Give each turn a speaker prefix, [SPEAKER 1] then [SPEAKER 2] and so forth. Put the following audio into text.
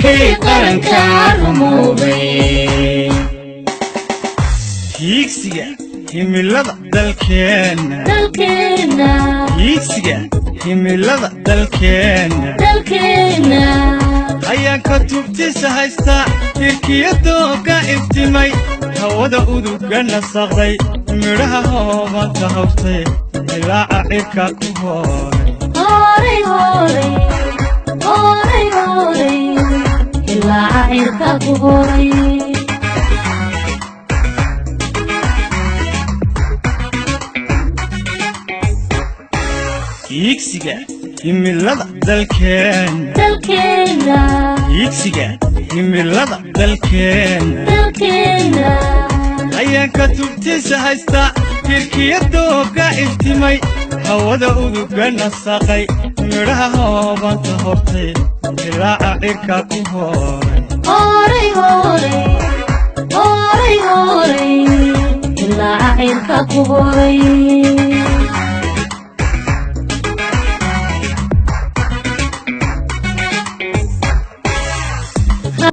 [SPEAKER 1] Hankii qaranka rumoobay.
[SPEAKER 2] Hiigsiga himilada dalkeenna.
[SPEAKER 1] Dalkeenna.
[SPEAKER 2] Hiigsiga himilada dalkeenna.
[SPEAKER 1] Dalkeenna.
[SPEAKER 2] Ayaanka tubtiisa haysta, hirkiyadooga iftimay, hawada uduga nasaqday, midhaha hoobanta hawstay, dilaaca cirka ku hooray.
[SPEAKER 1] Horay horay horay horay, ilaaca cirka ku horay.
[SPEAKER 2] Hiigsiga himilada dalkeenna.
[SPEAKER 1] Dalkeenna.
[SPEAKER 2] Hiigsiga himilada dalkeenna.
[SPEAKER 1] Dalkeenna.
[SPEAKER 2] Ayaanka tubtiisa haysta, hirkiyadooga iftimay, hawada uduga nasaqay, midhaha hoobanta hortay, dilaaca cirka ku hooray.
[SPEAKER 1] Horay horay horay horay, ilaaca cirka ku horay.